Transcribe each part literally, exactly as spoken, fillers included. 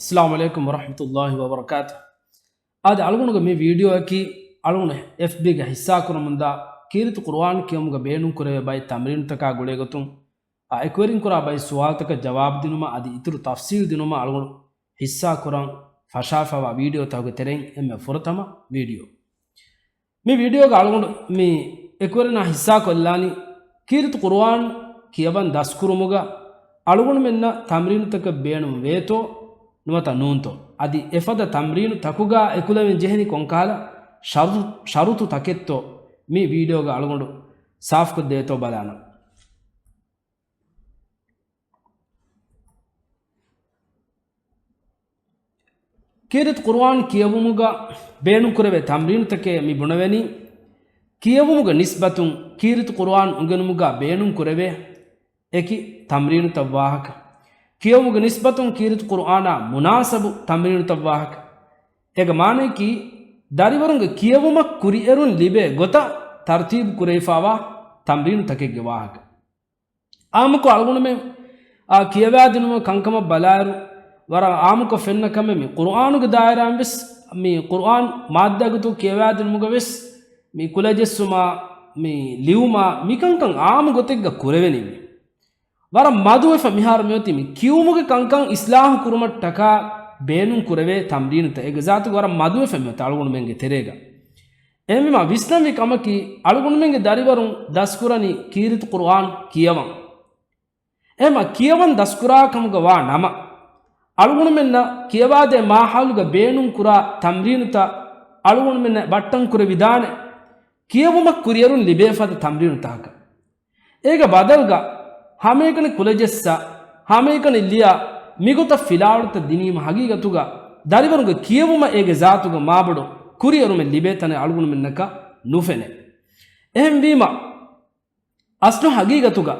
އައްސަލާމު ޢަލައިކުމް ވަރަޙްމަތުﷲި ވަބަރަކާތު. އާދެ، އަޅުގަނޑުގެ މި ވީޑިއޯއަކީ އަޅުގަނޑު އެފްބީގަ ހިއްސާކުރަމުންދާ ކީރިތި ޤުރުއާން ކިޔަވުމުގަ ބޭނުންކުރެވޭ ބައެއް ތަމްރީނުތަކާ ގުޅޭގޮތުން، އާ، އެކުވެރިން ކުރާ ބައެއް ސުވާލުތަކަށް ޖަވާބު ދިނުމަށް އަދި އިތުރު ތަފްސީލް ދިނުމަށް އަޅުގަނޑު ހިއްސާކުރަން ފަށާފައިވާ ވީޑިއޯތަކުގެ ތެރެއިން އެންމެ ފުރަތަމަ ވީޑިއޯ. މި ވީޑިއޯގަ އަޅުގަނޑު މި އެކުވެރިންނާ ހިއްސާކޮށްލާނީ، ކީރިތި ޤުރުއާން ކިޔަވަން ދަސްކުރުމުގަ އަޅުގަނޑުމެންނަށް ތަމްރީނުތަކެއް ބޭނުން ވޭތޯ ނުވަތަ ނޫންތޯ؟ އަދި އެފަދަ ތަމްރީނު ތަކުގަ އެކުލެވެން ޖެހެނީ ކޮންކަހަލަ ޝަރު-، ޝަރުތު ތަކެއްތޯ؟ މި ވީޑިއޯގަ އަޅުގަނޑު ސާފުކޮށްދޭތޯ ބަލާނަން. ކީރިތި ޤުރުއާން ކިޔެވުމުގަ ބޭނުންކުރެވޭ ތަމްރީނުތަކެއް މި ބުނެވެނީ، ކިޔެވުމުގެ ނިސްބަތުން ކީރިތި ޤުރުއާން އުނގެނުމުގަ ބޭނުންކުރެވޭ އެކި ތަމްރީނުތައް ވާހަކަ. ކިޔެވުމުގެ ނިސްބަތުން ކީރިތި ޤުރުއާނާ މުނާސަބު ތަމްރީނުތައް ވާހަކަ. އޭގެ މާނަޔަކީ، ދަރިވަރުންގެ ކިޔެވުމަށް ކުރިއެރުން ލިބޭ ގޮތަށް ތަރުތީބު ކުރެވިފައިވާ ތަމްރީނުތަކެއްގެ ވާހަކަ. އާއްމުކޮށް އަޅުގަނޑުމެން، އާ، ކިޔަވާދިނުމަށް ކަންކަމަށް ބަލާއިރު، ވަރަށް އާއްމުކޮށް ފެންނަ ކަމެއް މި ޤުރުއާނުގެ ދާއިރާއިން ވެސް، މި ޤުރުއާން މާއްދާގެ ގޮތުން ކިޔަވާދިނުމުގަ ވެސް، މި ކުލަޖެއްސުމާ، މި ލިޔުމާ، މިކަންކަން އާއްމު ގޮތެއްގަ ކުރެވެނީ. ވަރަށް މަދުވެފަ މިހާރު މިއޮތީ މި ކިޔުމުގެ ކަންކަން އިސްލާހު ކުރުމަށްޓަކާ ބޭނުން ކުރެވޭ ތަމްރީނުތައް. އޭގެ ޒާތުގަ ވަރަށް މަދުވެފަ މިއޮތީ އަޅުގަނޑުމެންގެ ތެރޭގަ. އެހެންވީމާ ވިސްނަންވީ ކަމަކީ، އަޅުގަނޑުމެންގެ ދަރިވަރުން ދަސްކުރަނީ ކީރިތި ޤުރުއާން ކިޔަވަން. އެހެންމަ ކިޔަވަން ދަސްކުރާ ކަމުގަ ވާ ނަމަ، އަޅުގަނޑުމެންނަށް ކިޔަވާދޭ މާހައުލުގަ ބޭނުން ކުރާ ތަމްރީނުތައް އަޅުގަނޑުމެންނަށް ބައްޓަން ކުރެވިދާނެ، ކިޔެވުމަށް ކުރިއެރުން ލިބޭ ފަދަ ތަމްރީނުތަކަކަށް. އޭގެ ބަދަލުގަ ހަމައެކަނި ކުލަޖެއްސާ، ހަމައެކަނި ލިޔާ، މިގޮތަށް ފިލާވަޅުތައް ދިނީމަ ހަގީގަތުގަ ދަރިވަރުންގެ ކިޔެވުމަށް އޭގެ ޒާތުގަ މާބޮޑު ކުރިއެރުމެއް ލިބޭ ތަނެއް އަޅުގަނޑުމެންނަކަށް ނުފެނޭ. އެހެންވީމަ، އަސްލު ހަގީގަތުގަ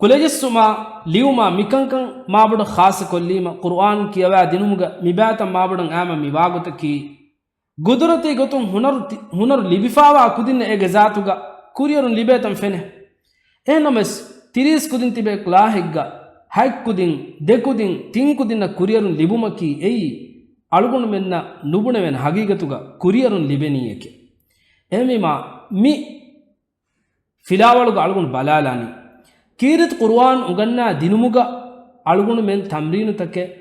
ކުލަޖެއްސުމާ، ލިޔުމާ މިކަންކަން މާބޮޑަށް ޚާއްޞަކޮށްލީމަ، ޤުރުއާން ކިޔަވާ ދިނުމުގަ މިބާތަން މާބޮޑަށް އައިމަ މިވާގޮތަކީ، ގުދުރަތީ ގޮތުން ހުނަރު ތި-، ހުނަރު ލިބިފާވާ ކުދިންނަށް އޭގެ ޒާތުގަ ކުރިއެރުން ލިބޭތަން ފެނޭ. އެހެންނަމަވެސް، ތިރީސް ކުދިން ތިބޭ ކްލާހެއްގަ ހަތް ކުދިން، ދެ ކުދިން، ތިން ކުދިންނަށް ކުރިއެރުން ލިބުމަކީ އެއީ، އަޅުގަނޑުމެންނަށް ނުބުނެވެން ހަގީގަތުގަ ކުރިއެރުން ލިބެނީ އެކެއް. އެހެންވީމާ، މި ފިލާވަޅުގަ އަޅުގަނޑު ބަލާލާނީ، ކީރިތި ޤުރުއާން އުނގަންނާ ދިނުމުގަ އަޅުގަނޑުމެން ތަމްރީނުތަކެއް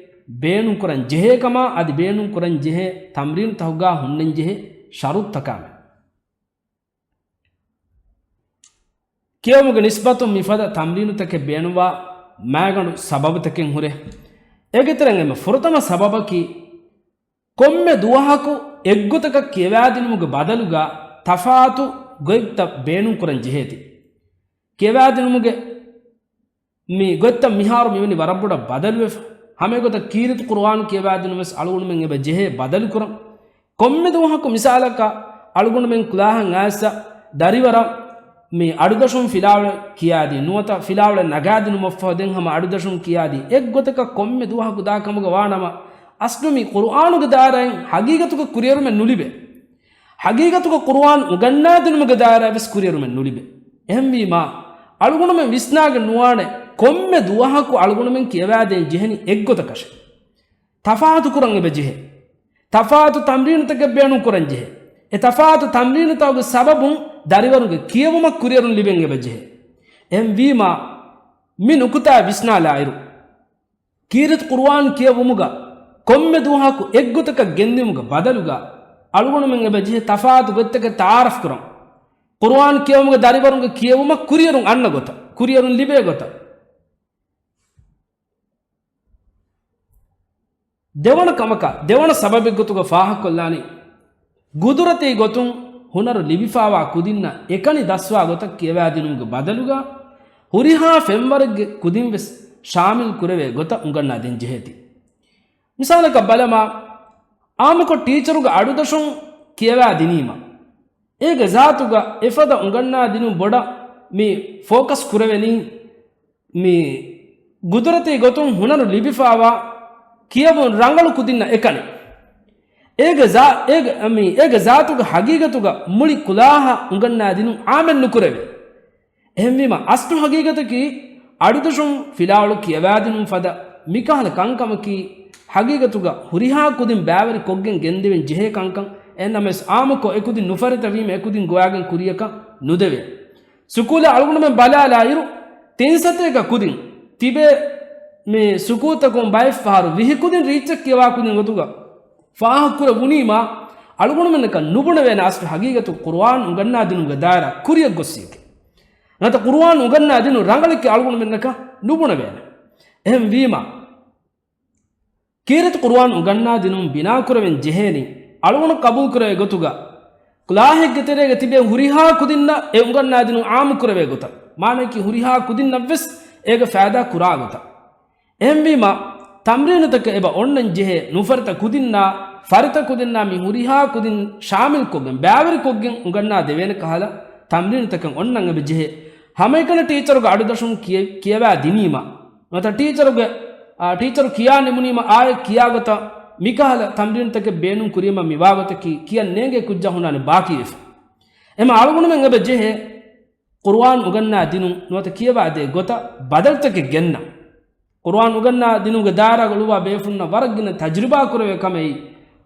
ބޭނުންކުރަން ޖެހޭ ކަމާ، އަދި ބޭނުންކުރަން ޖެހޭ ތަމްރީނުތަކުގަ ހުންނަން ޖެހޭ ޝަރުތުތަކާމެ. ކިޔެވުމުގެ ނިސްބަތުން މިފަދަ ތަމްރީނުތަކެއް ބޭނުންވާ މާގަނޑު ސަބަބުތަކެއް ހުރޭ. އޭގެ ތެރެއިން އެންމެ ފުރަތަމަ ސަބަބަކީ، ކޮންމެ ދުވަހަކު އެއްގޮތަކަށް ކިޔަވާދިނުމުގެ ބަދަލުގަ ތަފާތު ގޮތްތައް ބޭނުންކުރަން ޖެހޭތީ. ކިޔަވާދިނުމުގެ މި ގޮތްތައް މިހާރު މިވަނީ ވަރަށް ބޮޑަށް ބަދަލުވެފަ. ހަމައެގޮތަށް ކީރިތި ޤުރުއާން ކިޔަވާދިނުމަށް ވެސް އަޅުގަނޑުމެން އެބަ ޖެހޭ ބަދަލުކުރަން. ކޮންމެ ދުވަހަކު މިސާލަކަށް އަޅުގަނޑުމެން ކްލާހަށް އައިސް ދަރިވަރަށް މި އަޑުދަށުން ފިލާވަޅެއް ކިޔާދީ، ނުވަތަ ފިލާވަޅެއް ނަގާދިނުމަށްފަހު ދެން ހަމަ އަޑުދަށުން ކިޔާދީ، އެއްގޮތަކަށް ކޮންމެ ދުވަހަކު ދާ ކަމުގަ ވާނަމަ، އަސްލު މި ޤުރުއާނުގެ ދާއިރާއިން ހަގީގަތުގަ ކުރިއެރުމެއް ނުލިބޭ. ހަގީގަތުގަ ޤުރުއާން އުނގަންނާދިނުމުގެ ދާއިރާ ވެސް ކުރިއެރުމެއް ނުލިބޭ. އެހެންވީމާ، އަޅުގަނޑުމެން ވިސްނާގެން ނުވާނެ، ކޮންމެ ދުވަހަކު އަޅުގަނޑުމެން ކިޔަވާދޭން ޖެހެނީ އެއްގޮތަކަށެ. ތަފާތު ކުރަން އެބަ ޖެހޭ. ތަފާތު ތަމްރީނުތަކެއް ބޭނުން ކުރަން ޖެހޭ. އެ ތަފާތު ތަމްރީނުތަކުގެ ސަބަބުން ދަރިވަރުގެ ކިޔެވުމަށް ކުރިއެރުން ލިބެން އެބަ ޖެހޭ. އެހެންވީމާ، މި ނުކުތާ ވިސްނާލާއިރު، ކީރިތި ޤުރުއާން ކިޔެވުމުގަ ކޮންމެ ދުވަހަކު އެއްގޮތަކަށް ގެންދިއުމުގެ ބަދަލުގަ، އަޅުގަނޑުމެން އެބަ ޖެހޭ ތަފާތު ގޮތްތަކެއް ތަޢާރަފް ކުރަން. ޤުރުއާން ކިޔެވުމުގެ ދަރިވަރުންގެ ކިޔެވުމަށް ކުރިއެރުން އަންނަ ގޮތަށް، ކުރިއެރުން ލިބޭ ގޮތަށް. ދެވަނަ ކަމަކަށް، ދެވަނަ ސަބަބެއްގޮތުގަ ފާހަގަކޮށްލާނީ، ގުދުރަތީ ގޮތުން ހުނަރު ލިބިފާވާ ކުދިންނަށް އެކަނި ދަސްވާ ގޮތަށް ކިޔަވާދިނުމުގެ ބަދަލުގަ، ހުރިހާ ފެންވަރެއްގެ ކުދިން ވެސް ޝާމިލް ކުރެވޭ ގޮތަށް އުނގަންނާ ދޭން ޖެހޭތީ. މިސާލަކަށް ބަލަމާ، އާއްމުކޮށް ޓީޗަރުގެ އަޑުދަށުން ކިޔަވާ ދިނީމަ، އޭގެ ޒާތުގަ އެފަދަ އުނގަންނާ ދިނުން ބޮޑަށް މި ފޯކަސް ކުރެވެނީ، މި ގުދުރަތީ ގޮތުން ހުނަރު ލިބިފާވާ ކިޔެވުން ރަނގަޅު ކުދިންނަށް އެކަނި. އޭގެ ޒާ-، އޭގެ، މި، އޭގެ ޒާތުގެ ހަގީގަތުގަ މުޅި ކުލާހަށް އުނގަންނާ ދިނުން އާމެއް ނުކުރެވޭ. އެހެންވީމަ، އަސްލު ހަގީގަތަކީ އަޑުދަށުން ފިލާވަޅު ކިޔަވާދިނުން ފަދަ މިކަހަލަ ކަންކަމަކީ، ހަގީގަތުގަ ހުރިހާ ކުދިން ބައިވެރި ކޮށްގެން ގެންދެވެން ޖެހޭ ކަންކަން. އެހެންނަމަވެސް އާއްމުކޮށް އެކުދިން ނުފަރިތަވީމަ އެކުދިން ގޮވާގެން ކުރިޔަކަށް ނުދެވޭ. ސުކޫލަށް އަޅުގަނޑުމެން ބަލާލާއިރު، ތިން ސަތޭކަ ކުދިން ތިބޭ މި ސުކޫލްތަކުން ބައެއްފަހަރު ވިހި ކުދިން ރީއްޗެއް ކިޔަވާ ކުދިން ގޮތުގަ ފާހަގަކުރެވުނީމާ، އަޅުގަނޑުމެންނަކަށް ނުބުނެވޭނެ އަސްލު ހަގީގަތު ޤުރުއާން އުނގަންނާ ދިނުމުގެ ދާއިރާ ކުރިއަށް ގޮއްސިއްޔަކީ. ނުވަތަ ޤުރުއާން އުނގަންނާ ދިނުން ރަނގަޅަކީ އަޅުގަނޑުމެންނަކަށް ނުބުނެވޭނެ. އެހެންވީމާ، ކީރިތި ޤުރުއާން އުނގަންނާ ދިނުން ބިނާކުރެވެން ޖެހޭނީ، އަޅުގަނޑު ޤަބޫލުކުރެވޭ ގޮތުގަ، ކްލާހެއްގެ ތެރޭގަ ތިބޭ ހުރިހާ ކުދިންނަށް އެ އުނގަންނާ ދިނުން އާއްމުކުރެވޭ ގޮތަށް. މާނައަކީ ހުރިހާ ކުދިންނަށްވެސް އޭގެ ފައިދާ ކުރާ ގޮތަށް. އެހެންވީމާ، ތަމްރީނުތަކެއް އެބަ އޮންނަން ޖެހޭ ނުފަރިތަ ކުދިންނާ، ފަރިތަ ކުދިންނާ މި ހުރިހާ ކުދިން ޝާމިލްކޮށްގެން، ބައިވެރިކޮށްގެން އުނގަންނާ ދެވޭނެ ކަހަލަ ތަމްރީނުތަކެއް އޮންނަން އެބަ ޖެހޭ. ހަމައެކަނި ޓީޗަރުގެ އަޑުދަށުން ކިޔެ-، ކިޔަވާ ދިނީމަ، ނުވަތަ ޓީޗަރުގެ، އާ، ޓީޗަރު ކިޔާ ނިމުނީމަ އާއެއް ކިޔާގޮތަށް މިކަހަލަ ތަމްރީނުތަކެއް ބޭނުން ކުރީމަ މިވާގޮތަކީ ކިޔަން ނޭނގޭ ކުއްޖާ ހުންނާނެ ބާކީވެފަ. އެމަ އަޅުގަނޑުމެން އެބަ ޖެހޭ ޤުރުއާން އުނގަންނާ ދިނުން ނުވަތަ ކިޔަވާ ދޭ ގޮތަށް ބަދަލުތަކެއް ގެންނަން. ޤުރުއާން އުނގަންނާ ދިނުމުގެ ދާއިރާގަ އުޅުއްވާ ބޭފުންނަށް ވަރަށް ގިނަ ތަޖުރިބާ ކުރެވޭ ކަމެއް އެއީ.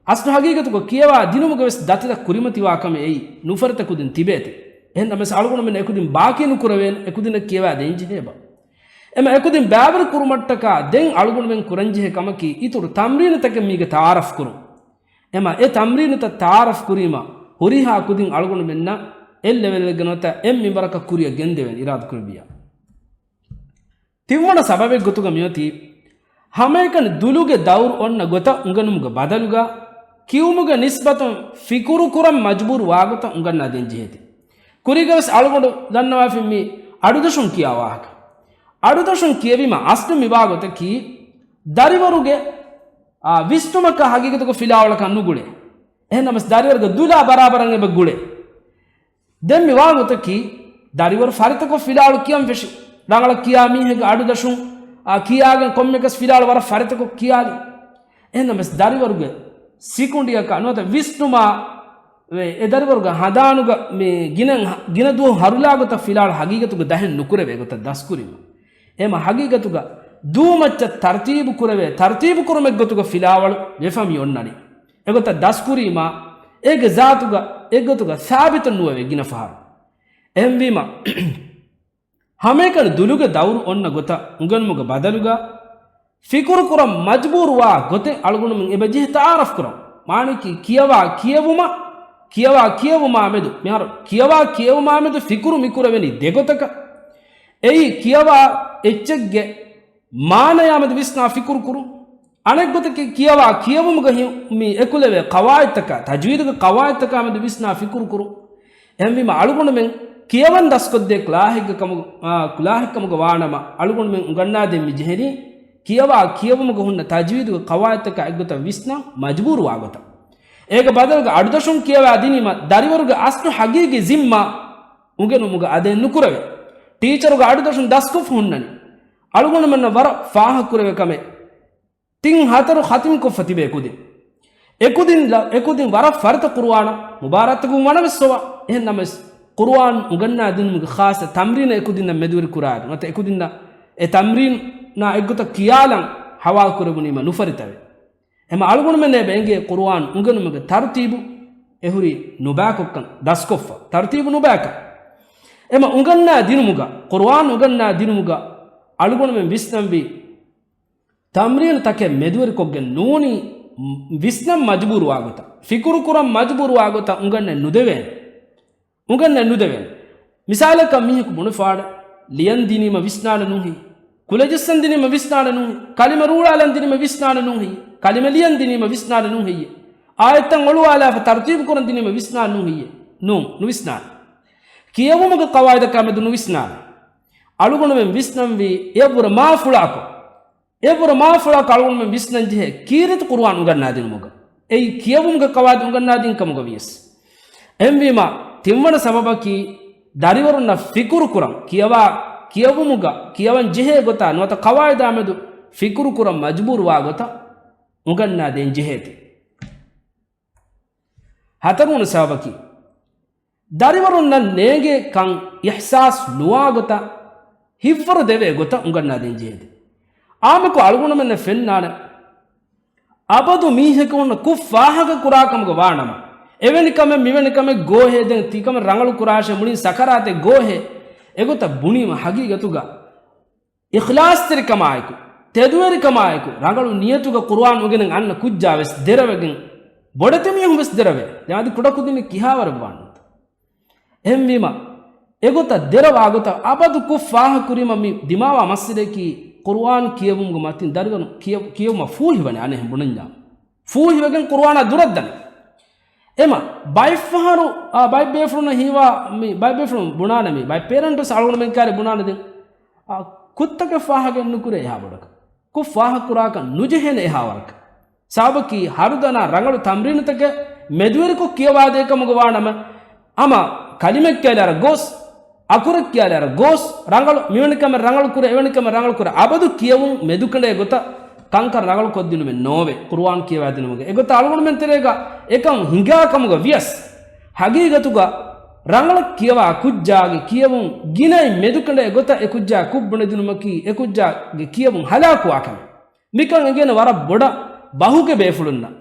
އަސްލު ހަގީގަތުގަ ކިޔަވާ ދިނުމުގަ ވެސް ދަތިތައް ކުރިމަތިވާ ކަމެއް އެއީ. ނުފަރިތަ ކުދިން ތިބޭތީ. އެހެން ނަމަވެސް އަޅުގަނޑުމެން އެކުދިން ބާކީ ނުކުރެވޭނެ، އެކުދިންނަށް ކިޔަވާ ދޭން ޖެހޭބަ. އެމަ އެކުދިން ބައިވެރި ކުރުމަށްޓަކާ ދެން އަޅުގަނޑުމެން ކުރަންޖެހޭ ކަމަކީ އިތުރު ތަމްރީނުތަކެއް މީގަ ތަޢާރަފް ކުރުން. އެމަ އެ ތަމްރީނުތައް ތަޢާރަފް ކުރީމަ ހުރިހާ ކުދިން އަޅުގަނޑުމެންނަށް އެއް ލެވެލެއްގަ ނުވަތަ އެއް މިންވަރަކަށް ކުރިއަށް ގެންދެވޭން އިރާދަކުރެއްވިއްޔާ. ތިންވަނަ ސަބަބެއްގޮތުގަ މިއޮތީ، ހަމައެކަނި ދުލުގެ ދައުރު އޮންނަ ގޮތަށް އުނގެނުމުގެ ބަދަލުގަ، ކިޔުމުގެ ނިސްބަތުން ފިކުރު ކުރަން މަޖުބޫރު ވާގޮތަށް އުނގަންނާ ދޭން ޖެހޭތީ. ކުރީގަވެސް އަޅުގަނޑު ދަންނަވާފިން މި އަޑުދަށުން ކިޔާ ވާހަކަ. އަޑުދަށުން ކިޔެވީމަ އަސްލު މިވާގޮތަކީ، ދަރިވަރުގެ، އާ، ވިސްނުމަކާ ހަގީގަތުގަ ފިލާވަޅަކާ ނުގުޅޭ. އެހެންނަމަސް ދަރިވަރުގެ ދުލާ ބަރާބަރަށް އެބަ ގުޅޭ. ދެން މި ވާގޮތަކީ، ދަރިވަރު ފަރިތަކޮށް ފިލާވަޅު ކިޔަން ފެށި. ރަނގަޅަށް ކިޔާ މީހެއްގެ އަޑުދަށުން، އާ، ކިޔާގެން ކޮންމެއަކަސް ފިލާވަޅު ވަރަށް ފަރިތަކޮށް ކިޔާލި. އެހެންނަމަސް ދަރިވަރުގެ ސިކުނޑިއަކާ ނުވަތަ ވިސްނުމާ ވެ، އެ ދަރިވަރުގެ ހަނދާނުގަ މި ގިނަ، ގިނަ ދުވަހު ހަރުލާ ގޮތަށް ފިލާވަޅު ހަގީގަތުގަ ދަހެއް ނުކުރެވޭ ގޮތަށް ދަސްކުރީމަ. އެމަ ހަގީގަތުގަ ދޫމައްޗަށް ތަރުތީބު ކުރެވޭ، ތަރުތީބު ކުރުމެއްގޮތުގަ ފިލާވަޅު ވެފަ މި އޮންނަނީ. އެގޮތަށް ދަސްކުރީމާ، އޭގެ ޒާތުގަ އެއްގޮތުގަ ސާބިތެއް ނުވެވޭ ގިނަ ފަހަރު. އެހެންވީމަ، ހަމައެކަނި ދުލުގެ ދައުރު އޮންނަ ގޮތަށް އުނގެނުމުގެ ބަދަލުގަ، ފިކުރު ކުރަން މަޖްބޫރު ވާ ގޮތެއް އަޅުގަނޑުމެން އެބަ ޖެހި ތަޢާރަފް ކުރަން. މާނައަކީ ކިޔަވާ ކިޔެވުމަށް، ކިޔަވާ ކިޔެވުމާ މެދު، މިހާރު ކިޔަވާ ކިޔެވުމާ މެދު ފިކުރު މި ކުރެވެނީ ދެ ގޮތަކަށް. އެއީ ކިޔަވާ އެއްޗެއްގެ މާނަޔާ މެދު ވިސްނާ ފިކުރު ކުރުން. އަނެއްގޮތަކީ ކިޔަވާ ކިޔެވުމުގަ ހި-، މި އެކުލެވޭ ޤަވާޢިދުތަކާ، ތަޖްވީދުގެ ޤަވާޢިދުތަކާ މެދު ވިސްނާ ފިކުރު ކުރުން. އެހެންވީމަ އަޅުގަނޑުމެން ކިޔަވަން ދަސްކޮށްދޭ ކްލާހެއްގެ ކަމުގަ، އާ، ކްލާހެއް ކަމުގަ ވާނަމަ، އަޅުގަނޑުމެން އުނގަންނާދޭން މި ޖެހެނީ، ކިޔަވާ ކިޔެވުމުގަ ހުންނަ ތަޖްވީދުގެ ޤަވާޢިދުތަކާ އެއްގޮތަށް ވިސްނަން މަޖްބޫރު ވާ ގޮތަށް. އޭގެ ބަދަލުގަ އަޑުދަށުން ކިޔަވާ ދިނީމަ، ދަރިވަރުގެ އަސްލު ހަގީގީ ޒިންމާ އުނގެނުމުގަ އަދައެއް ނުކުރެވޭ. ޓީޗަރުގެ އަޑުދަށުން ދަސްކޮށްފަ ހުންނަނީ. އަޅުގަނޑުމެންނަށް ވަރަށް ފާހަގަކުރެވޭ ކަމެއް. ތިން ހަތަރު ޚަތިމްކޮށްފަ ތިބޭ ކުދިން. އެކުދިން ލަ-، އެކުދިން ވަރަށް ފަރިތަ ޤުރުއާނަށް މުބާރާތަކުން ވަނަވެސް އޮވާ. އެހެން ނަމަވެސް، ޤުރުއާން އުނގަންނާ ދިނުމުގެ ޚާއްޞަ ތަމްރީނެއް އެކުދިންނަށް މެދުވެރި ކުރާއިރު، ނުވަތަ އެކުދިންނަށް އެ ތަމްރީނާ އެއްގޮތަށް ކިޔާލަން ހަވާލު ކުރެވުނީމަ ނުފަރިތަވެ. އެމަ އަޅުގަނޑުމެން އެބަ އެނގޭ ޤުރުއާން އުނގެނުމުގެ ތަރުތީބު އެހުރީ ނުބައިކޮށްކަން ދަސްކޮށްފަ. ތަރުތީބު ނުބައިކަން. އެމަ އުނގަންނާ ދިނުމުގަ، ޤުރުއާން އުނގަންނާ ދިނުމުގަ އަޅުގަނޑުމެން ވިސްނަންވީ، ތަމްރީނުތަކެއް މެދުވެރިކޮށްގެން ނޫނީ، ވިސްނަން މަޖުބޫރުވާ ގޮތަށް، ފިކުރު ކުރަން މަޖުބޫރުވާ ގޮތަށް އުނގަންނަން ނުދެވޭނެ. އުނގަންނަން ނުދެވޭނެ. މިސާލަކަށް މީހަކު ބުނެފާޑެ، ލިޔަން ދިނީމަ ވިސްނާނެ ނޫހި. ކުލަޖައްސަން ދިނީމަ ވިސްނާނެ ނޫހި. ކަލިމަ ރޫޅާލަން ދިނީމަ ވިސްނާނެ ނޫހި. ކަލިމަ ލިޔަން ދިނީމަ ވިސްނާނެ ނޫހި. އާޔަތްތައް އޮޅުވާލާފަ ތަރުތީބު ކުރަން ދިނީމަ ވިސްނާނެ ނޫހި. ނޫން، ނުވިސްނާނެ. ކިޔެވުމުގެ ޤަވާޢިދަކާ މެދު ނުވިސްނާނެ. އަޅުގަނޑުމެން ވިސްނަންވީ އެއަށްވުރެ މާފުޅާކޮށް. އެއަށްވުރެ މާފުޅާކޮށް އަޅުގަނޑުމެން ވިސްނަން ޖެހޭ ކީރިތި ޤުރުއާން އުނގަންނާދިނުމުގަ. އެއީ ކިޔެވުމުގެ ޤަވާޢިދު އުނގަންނާދިން ކަމުގަ ވިޔަސް. އެހެންވީމާ، ތިންވަނަ ސަބަބަކީ ދަރިވަރުންނަށް ފިކުރު ކުރަން، ކިޔަވާ ކިޔެވުމުގަ ކިޔަވަން ޖެހޭ ގޮތާ ނުވަތަ ޤަވާޢިދާ މެދު ފިކުރު ކުރަން މަޖުބޫރުވާ ގޮތަށް އުނގަންނާދޭން ޖެހޭތީ. ހަތަރުވަނަ ސަބަބަކީ، ދަރިވަރުންނަށް ނޭނގޭ ކަން އިޙްސާސް ނުވާ ގޮތަށް ހިތްވަރު ދެވޭ ގޮތަށް އުނގަންނާދޭން ޖެހޭތީ. އާއްމުކޮށް އަޅުގަނޑުމެންނަށް ފެންނާނެ، އަބަދު މީހަކު ހުންނަ ކުށް ފާހަގަ ކުރާ ކަމުގަ ވާނަމަ، އެވެނި ކަމެއް މިވެނި ކަމެއް ގޯހޭ، ދެން ތިކަމެއް ރަނގަޅު ކުރާށޭ، މުޅިން ސަކަރާތެއް ގޯހޭ، އެގޮތަށް ބުނީމަ ހަގީގަތުގަ އިޚްލާޞްތެރިކަމާއެކު، ތެދުވެރިކަމާއެކު، ރަނގަޅު ނިޔަތުގަ ޤުރުއާން އުގެނެން އަންނަ ކުއްޖާ ވެސް ދެރަވެގެން، ބޮޑެތި މީހުން ވެސް ދެރަވޭ. ދެން އަދި ކުޑަކުދިންނެއް ކިހާވަރެއް ވާނަންތަ؟ އެހެންވީމަ، އެގޮތަށް ދެރަވާ ގޮތަށް އަބަދު ކުށް ފާހަ ކުރީމަ މި ދިމާވާ މައްސަލައަކީ، ޤުރުއާން ކިޔެވުމުގެ މަތިން ދަރިވަރު ކިޔެ-، ކިޔެވުމަށް ފޫހިވަނީ އަނެއްހެން ބުނަންޏާ. ފޫހިވެގެން ޤުރުއާނާ ދުރަށްދަނީ. އެމަ، ބައެއްފަހަރު، އާ، ބައެއް ބޭފުޅުންނަށް ހީވާ، މި ބައެއް ބޭފުޅުން ބުނާނެ މި، ބައެއް ޕޭރެންޓްސް އަޅުގަނޑުމެން ކާރި ބުނާނެ ދެން، އާ، ކުށްތަކެއް ފާހަގަ ނުކުރޭ އެހާ ބޮޑަކަށް. ކުށް ފާހަ ކުރާކަށް ނުޖެހޭނެ އެހާ ވަރަކަށް. ސަބަބަކީ ހަރުދަނާ ރަނގަޅު ތަމްރީނުތަކެއް މެދުވެރިކޮށް ކިޔަވާދޭ ކަމުގަ ވާނަމަ، އަމަ ކަލިމަ ކިޔާލާރަ ގޯސް، އަކުރެއް ކިޔާލާރަ ގޯސް، ރަނގަޅު، މިވެނި ކަމެއް ރަނގަޅު ކުރޭ، އެވެނި ކަމެއް ރަނގަޅު ކުރޭ، އަބަދު ކިޔެވުން މެދުކަނޑޭ ގޮތަށް ކަންކަން ރަނގަޅު ކޮށްދިނުމެއް ނޯވޭ، ޤުރުއާން ކިޔަވާދިނުމުގެ އެގޮތަށް އަޅުގަނޑުމެން ތެރޭގަ އެކަން ހިނގާ ކަމުގަ ވިޔަސް، ހަގީގަތުގަ ރަނގަޅަށް ކިޔަވާ ކުއްޖާގެ ކިޔެވުން ގިނައިން މެދުކަނޑޭ ގޮތަށް އެ ކުއްޖާ ކުށް ބުނެދިނުމަކީ އެ ކުއްޖާގެ ކިޔެވުން ހަލާކުވާ ކަމެއް. މިކަން އެނގޭނެ ވަރަށް ބޮޑަށް ބަހުގެ ބޭފުޅުންނަށް.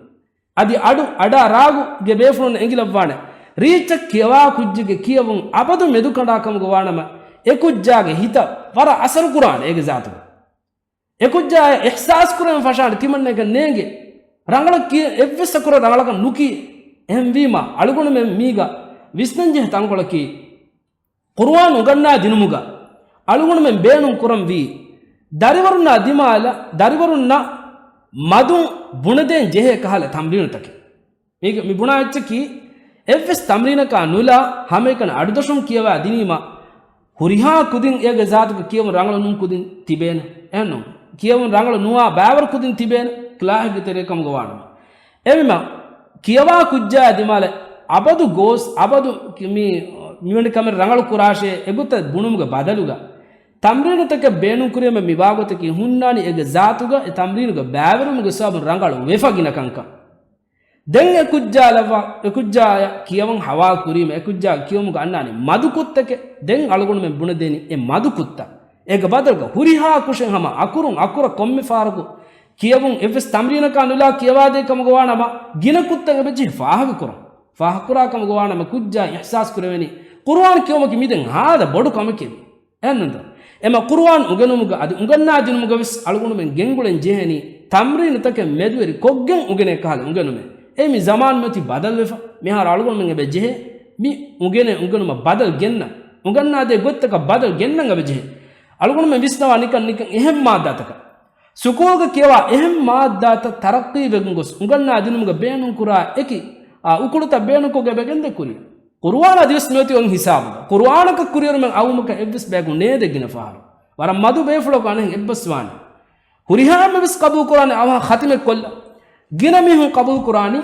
އަދި އަޑު އަޑާ ރާގުގެ ބޭފުޅުން އެނގިލައްވާނެ. ރީއްޗަށް ކިޔަވާ ކުއްޖެއްގެ ކިޔެވުން އަބަދު މެދުކަނޑާ ކަމުގަ ވާނަމަ، އެ ކުއްޖާގެ ހިތަށް ވަރަށް އަސަރު ކުރާނެ އޭގެ ޒާތުގަ. އެ ކުއްޖާއަށް އިޙްސާސް ކުރެވެން ފަށާނެ ތިމަންނައަކަށް ނޭނގެ. ރަނގަޅަށް ކިޔެ، އެއްވެސް އަކުރަށް ރަނގަޅަކަށް ނުކިޔެ. އެހެންވީމަ، އަޅުގަނޑުމެން މީގަ ވިސްނަންޖެހޭ ތަންކޮޅަކީ، ޤުރުއާން އުނގަންނާ ދިނުމުގަ އަޅުގަނޑުމެން ބޭނުން ކުރަންވީ، ދަރިވަރުންނާ ދިމާލަށް، ދަރިވަރުންނަށް މަދުން ބުނެދޭން ޖެހޭ ކަހަލަ ތަމްރީނުތަކެއް. މީގެ މި ބުނާ އެއްޗަކީ، އެއްވެސް ތަމްރީނަކާ ނުލާ ހަމައެކަނި އަޑުދަށުން ކިޔަވާ ދިނީމަ، ހުރިހާ ކުދިން އޭގެ ޒާތުގަ ކިޔެވުން ރަނގަޅު ނޫން ކުދިން ތިބޭނެ. އެހެންނު؟ ކިޔެވުން ރަނގަޅު ނުވާ ބައިވަރު ކުދިން ތިބޭނެ، ކްލާހެއްގެ ތެރޭ ކަމުގަ ވާނަމަ. އެވީމަ، ކިޔަވާ ކުއްޖާ ދިމާލަށް އަބަދު ގޯސް، އަބަދު ކި-، މި، މިވެނި ކަމެއް ރަނގަޅު ކުރާށޭ އެގޮތަށް ބުނުމުގެ ބަދަލުގަ، ތަމްރީނުތަކެއް ބޭނުން ކުރީމަ މި ވާގޮތަކީ ހުންނާނީ އޭގެ ޒާތުގަ އެ ތަމްރީނުގެ ބައިވެރުމުގެ ސަބަބުން ރަނގަޅު ވެފަ ގިނަ ކަންކަން. ދެން އެ ކުއްޖާ ލައްވާ، އެ ކުއްޖާއަށް ކިޔަވަން ހަވާ ކުރީމަ، އެ ކުއްޖާ ކިޔުމުގަ އަންނާނީ މަދު ކުށްތަކެއް. ދެން އަޅުގަނޑުމެން ބުނެދޭނީ އެ މަދު ކުށްތައް. އޭގެ ބަދަލުގަ ހުރިހާ ކުށެއް ހަމަ އަކުރުން އަކުރަށް ކޮންމެ ފަހަރަކު ކިޔެވުން އެއްވެސް ތަމްރީނަކާ ނުލާ ކިޔަވާދޭ ކަމުގަ ވާނަމަ، ގިނަ ކުށްތައް އެބަޖެހި ފާހަގަކުރަން. ފާހަގަކުރާ ކަމުގަ ވާނަމަ ކުއްޖާ އިޙްސާސް ކުރެވެނީ ޤުރުއާން ކިޔުމަކީ މިދެން ހާދަ ބޮޑު ކަމެކޭ. އެހެންނުންތަ؟ އެމަ ޤުރުއާން އުނގެނުމުގަ އަދި އުނގަންނާ ދިނުމުގަ ވެސް އަޅުގަނޑުމެން ގެންގުޅެން ޖެހެނީ ތަމްރީނުތަކެއް މެދުވެރި ކޮށްގެން އުނގެނޭ ކަހަލަ އުނގެނުމެއް. އެ މި ޒަމާން މިއޮތީ ބަދަލުވެފަ. މިހާރު އަޅުގަނޑުމެން އެބަ ޖެހޭ މި އުނގެނޭ އުނގެނުމަށް ބަދަލު ގެންނަން. އުނގަންނާދޭ ގޮތްތަކަށް ބަދަލު ގެންނަން އެބަ ޖެހޭ. އަޅުގަނޑުމެން ވިސްނަވާ ނިކަން ނިކަން އެހެން މާއްދާތަކަށް. ސުކޫލްގަ ކިޔަވާ އެހެން މާއްދާތައް ތަރައްޤީ ވެގެން ގޮސް އުނގަންނާ ދިނުމުގަ ބޭނުން ކުރާ އެކި، އާ، އުކުޅުތައް ބޭނުންކޮށްގެ އެބަ ގެންދޭ ކުރިއަށް. ޤުރުއާން އަދިވެސް މިއޮތީ އޮތް ހިސާބުގަ. ޤުރުއާނަކަށް ކުރިއެރުމެއް އައުމަކަށް އެއްވެސް ބަޔަކު ނޭދެ ގިނަ ފަހަރު. ވަރަށް މަދު ބޭފުޅަކު އަނެއް އެއްބަސްވާނެ. ހުރިހާ އެންމެ ވެސް ޤަބޫލު ކުރާނެ އަވަހަށް ޚަތިމެއް ކޮށްލަ. ގިނަ މީހުން ޤަބޫލު ކުރާނީ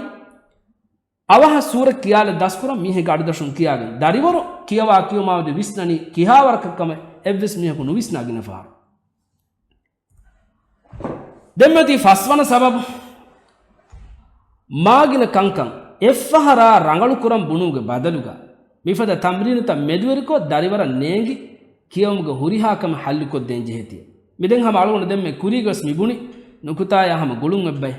އަވަހަށް ސޫރަ ކިޔާލަ ދަސްކުރަން މީހެއްގެ އަޑުދަށުން ކިޔާގެން. ދަރިވަރު ކިޔަވާ ކިޔުމާ ވަދެ ވިސްނަނީ ކިހާވަރަކަށް ކަމެއް އެއްވެސް މީހަކު ނުވިސްނާ ގިނަ ފަހަރު. ދެންމެދީ ފަސްވަނަ ސަބަބު، މާގިނަ ކަންކަން އެއްފަހަރާ ރަނގަޅުކުރަން ބުނުމުގެ ބަދަލުގަ، މިފަދަ ތަމްރީނުތައް މެދުވެރިކޮށް ދަރިވަރަށް ނޭނގި ކިޔަވުމުގެ ހުރިހާ ކަމެއް ހައްލުކޮށްދޭން ޖެހޭތީ. މިދެން ހަމަ އަޅުގަނޑު ދެންމެ ކުރީގަސް މިބުނި ނުކުތާޔާ ހަމަ ގުޅުން އެއްބައި.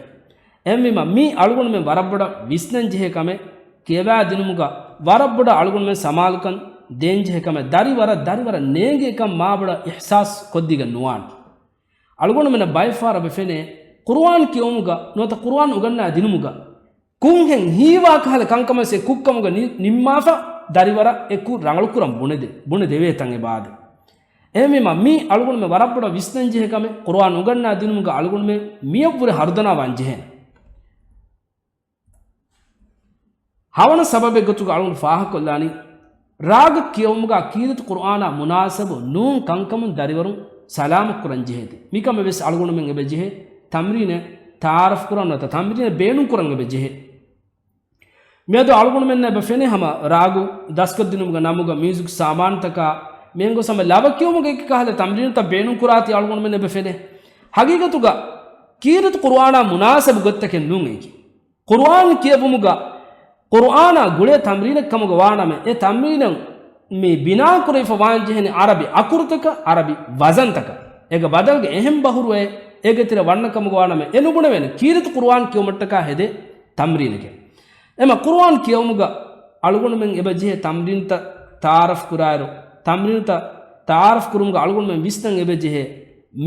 އެހެންވީމަ މީ އަޅުގަނޑުމެން ވަރަށް ބޮޑަށް ވިސްނަން ޖެހޭ ކަމެއް، ކިޔަވާދިނުމުގަ ވަރަށް ބޮޑަށް އަޅުގަނޑުމެން ސަމާލުކަން ދޭން ޖެހޭ ކަމެއް، ދަރިވަރަށް ދަރިވަރަށް ނޭނގޭކަން މާބޮޑަށް އިޙްސާސް ކޮށްދީގެން ނުވާނެ. އަޅުގަނޑުމެންނަށް ބައެއްފަހަރަށް އެބަ ފެނޭ، ޤުރުއާން ކިޔުމުގަ ނުވަތަ ޤުރުއާން އުގަންނާ ދިނުމުގަ ކުންހެން ހީވާ ކަހަލަ ކަންކަމަށް އެ ކުށްކަމުގަ ނި-، ނިންމާފަ ދަރިވަރަށް އެ ކުށް ރަނގަޅުކުރަން ބުނެދެ-، ބުނެދެވޭ ތަން އެބަ އާދެ. އެހެންވީމަ މީ އަޅުގަނޑުމެން ވަރަށް ބޮޑަށް ވިސްނަން ޖެހޭ ކަމެއް، ޤުރުއާން އުގަންނާ ދިނުމުގަ އަޅުގަނޑުމެން މިޔަށްވުރެ ހަރުދަނާވާން ޖެހޭނެ. ހަވަނަ ސަބަބެއް ގޮތުގަ އަޅުގަނޑު ފާހަގަކޮށްލާނީ، ރާގަށް ކިޔަވުމުގަ ކީރިތި ޤުރުއާނާ މުނާސަބު ނޫން ކަންކަމުން ދަރިވަރުން ސަލާމަތްކުރަން ޖެހޭތީ. މިކަމެއް ވެސް އަޅުގަނޑުމެން އެބަ ޖެހޭ ތަމްރީނެއް ތަޢާރަފް ކުރަން ނުވަތަ ތަމްރީނެއް ބޭނުން ކުރަން އެބަ ޖެހޭ. މިއަދު އަޅުގަނޑުމެންނަށް އެބަ ފެނޭ ހަމަ ރާގު ދަސްކޮށްދިނުމުގެ ނަމުގަ މިއުޒިކް ސާމާނުތަކާ މިއެންގޮސް ހަމަ ލަވަ ކިޔުމުގެ އެކި ކަހަލަ ތަމްރީނުތައް ބޭނުން ކުރާތީ އަޅުގަނޑުމެން އެބަ ފެނޭ. ހަގީގަތުގަ ކީރިތި ޤުރުއާނާ މުނާސަބު ގޮތްތަކެއް ނޫން އެކި. ޤުރުއާން ކިޔެވުމުގަ، ޤުރުއާނާ ގުޅޭ ތަމްރީނެއް ކަމުގަ ވާނަމަ، އެ ތަމްރީނަށް މި ބިނާކުރެވިފަ ވާންޖެހެނީ ޢަރަބި އަކުރުތަކަށް، ޢަރަބި ވަޒަންތަކަށް. އޭގެ ބަދަލުގަ އެހެން ބަހުރުވެ، އޭގެ ތެރެ ވަންނަ ކަމުގަ ވާނަމަ، އެ ނުބުނެވޭނެ ކީރިތި ޤުރުއާން ކިޔުމަށްޓަކާ ހެދޭ ތަމްރީނެކޭ. އެމަ ޤުރުއާން ކިޔެވުމުގަ އަޅުގަނޑުމެން އެބަ ޖެހޭ ތަމްރީނުތައް ތަޢާރަފް ކުރާއިރު، ތަމްރީނުތައް ތަޢާރަފް ކުރުމުގަ އަޅުގަނޑުމެން ވިސްނަން އެބަ ޖެހޭ